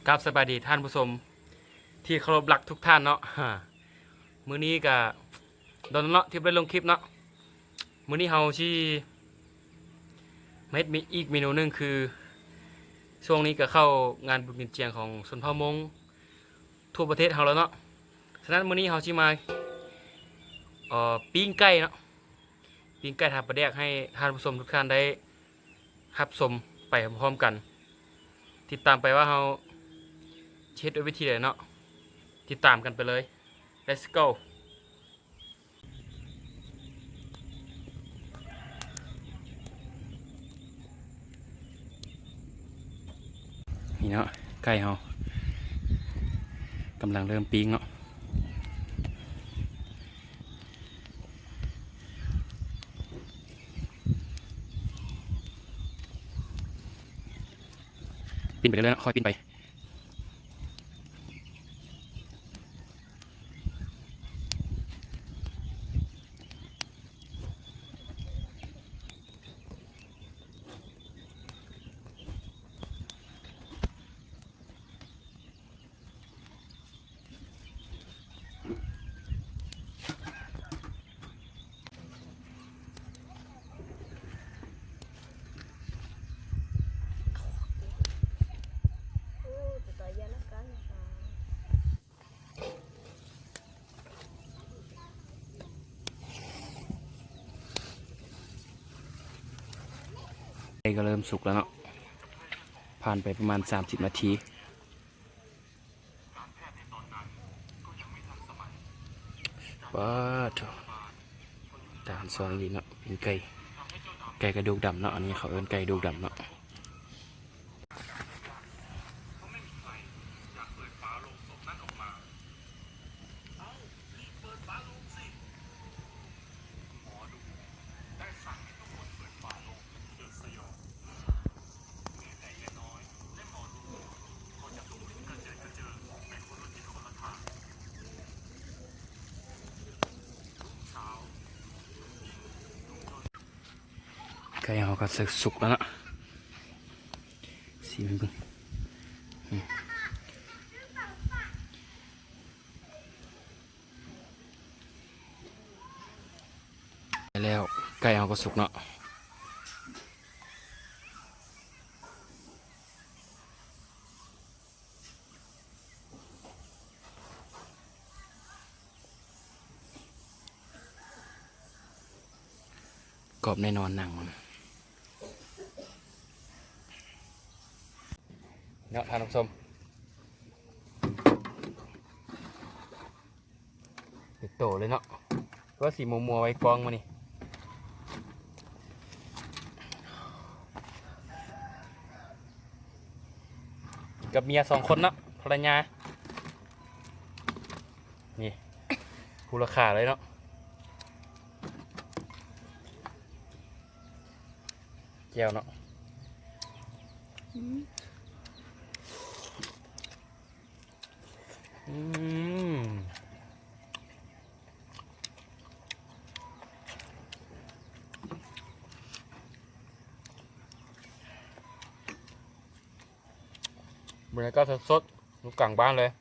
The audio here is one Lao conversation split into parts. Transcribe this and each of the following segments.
ກາບສະບາຍດີທ່ານຜູ້ຊົມທີ່ເຄົາລົບລັກທຸກທ່ານເນາະ. ມື້ນີ້ກະດົນເນາະທີ່ບໍ່ໄດ້ລົງຄລິບເນາະ. ມື້ນີ້ເຮົາຊິມາເຮັດມີອີກເມນູໜຶ່ງ ຄືຊ່ວງນີ້ກະເຂົ້າງານບຸນກິນຈຽງຂອງຊົນເຜົ່າມົ້ງທົ່ວປະເທດເຮົາແລ້ວເນາະ. ສະນັ້ນມື້ນີ້ເຮົາຊິມາ ເອີ ປີ້ງໄກ່ເນາະ. ປີ້ງໄກ່ທາປາແດກໃຫ້ທ່ານຜູ້ຊົມທຸກທ່ານໄດ້ຮັບຊົມໄປພ້ອມໆກັນ. ຕິດຕາມໄປວ່າເຮົາຊິເຮັດດ້ວຍວິທີໃດເນາະ. ຕິດຕາມກັນໄປເລີຍ. Let's go. ນີ້ເນາະ ໄກ່ເຮົາກຳລັງເລີ່ມປີ້ງເນາະ. ປີ້ງໄປເລື້ອຍໆເນາະ ຄ່ອຍປີ້ງໄປ. ໄກ່ກໍເລີ່ມສຸກແລ້ວເນາະ ຜ່ານໄປປະມານສາມສິບນາທີ. ປາດໂທ້ ຕາຫານຊອງອີ່ຫຼີເນາະ ເປັນໄກ່ ໄກ່ກະດູກດຳເນາະ. ອັນນີ້ເຂົາເອີ້ນໄກ່ດູກດຳເນາະ. ໄກ່ເຮົາກໍສຸກແລ້ວເນາະ ຊີມໃຫ້ເບິ່ງ. ອືມ ແລ້ວໄກ່ເຮົາກໍສຸກເນາະ. ກອບແນ່ນອນໜັງມັນເນາະທ່ານຜູ້ຊົມ. ເປັນໂຕເລີຍເນາະ ຄືວ່າຊິມົວໆໄວ້ກ້ອງມື້ນີ້ ກັບເມຍສອງຄົນເນາະ ພັນລະຍາ ນີ້ ຜູ້ລະຄາເລີຍເນາະ ແຈ່ວເນາະ ອືມ. ອືມ ບັນຍາກາດສົດໆ ຢູ່ກາງບ້ານເລີຍ.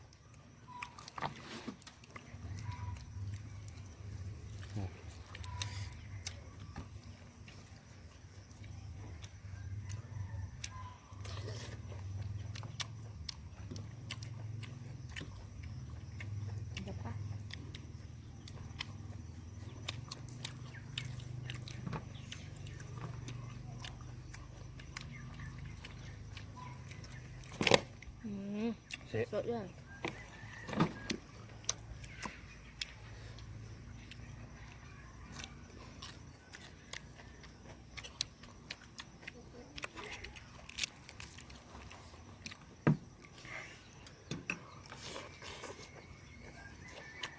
ອືມ ເຊະ ສົດເລີຍ.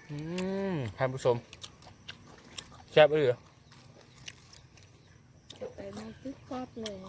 ອືມ ທ່ານຜູ້ຊົມ ແຊບອີ່ຫຼີ. ເກັບໄປມາຄືກອບເລີຍ. ອ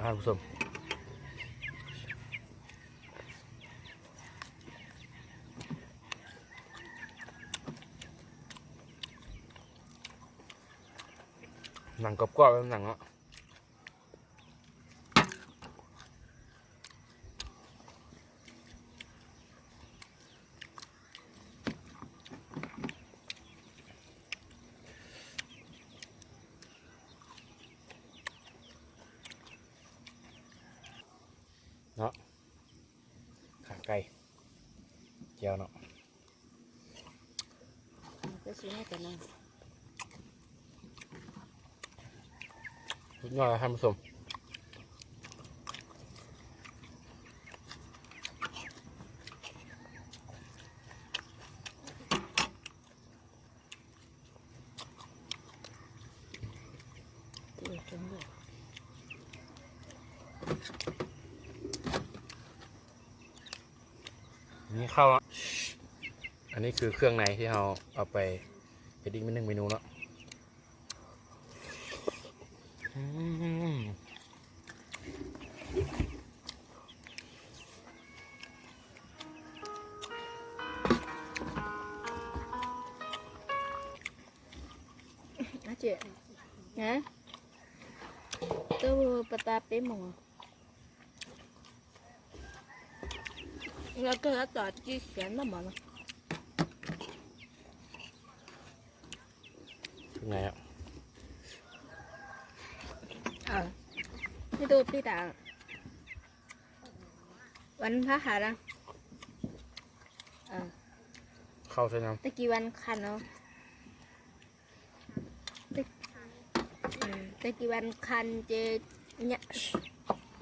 ທ່ານຜູ້ຊົມ ໜັງກອບໆ ໜັງເນາະ. ເນາະ ຂາໄກ່ ແຈ່ວເນາະ. ໄປຊື້ໃຫ້ກັນນະ ສຸດຍອດແລ້ວທ່ານຜູ້ຊົມ. ນີ້ເຂົ້າເນາະ ອັນນີ້ຄືເຄື່ອງໃນທີ່ເຮົາເອົາໄປເຮັດອີກໜຶ່ງເມນູເນາະ. ອືມ ອາເຈ ຮະ ໂຕປາຕາເປໝໍ ແລ້ວກໍຕໍ່ຈີ່ແຂນນຳໝໍ. ເປັນໄງອະ? ເອີ ໃຫ້ດູປີຕາ ວັນພະຫັດນະ. ເອີ ເຂົ້າໃສ່ນຳ ຕະກີວັນຄັນເນາະ. ຕະ ອືມ ຕະກີວັນຄັນເຈ ເນຍ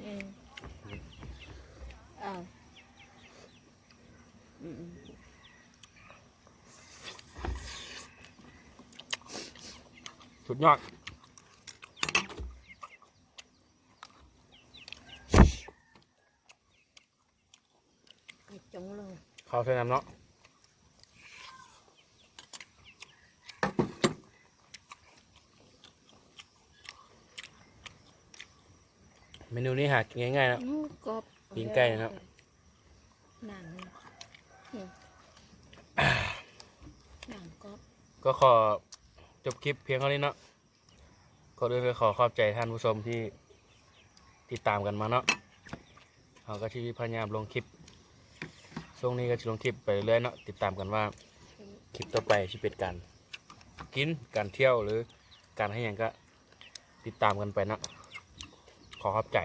ອືມ ເອີ ອືມ ສຸດຍອດ. ເຂົ້າໃສ່ນຳເນາະ. ເມນູນີ້ຫາກິນງ່າຍໆເນາະ. ອືມ ກອບ ປີ້ງໄກ່ເນາະ ໜັງ ອືມ ໜັງກອບ. ກໍຂໍຈົບຄລິບພຽງເທົ່ານີ້ເນາະ. ກ່ອນອື່ນກໍຂໍຂອບໃຈທ່ານຜູ້ຊົມທີ່ຕິດຕາມກັນມາເນາະ. ເຮົາກໍຊິພະຍາຍາມລົງຄລິບ ຊ່ວງນີ້ກໍຊິລົງຄລິບໄປເລື້ອຍໆເນາະ. ຕິດຕາມກັນວ່າຄລິບຕໍ່ໄປຊິເປັນການກິນ ການທ່ຽວ ຫຼື ການເຮັດຫຍັງ ກໍຕິດຕາມກັນໄປເນາະ. ຂໍຂອບໃຈ.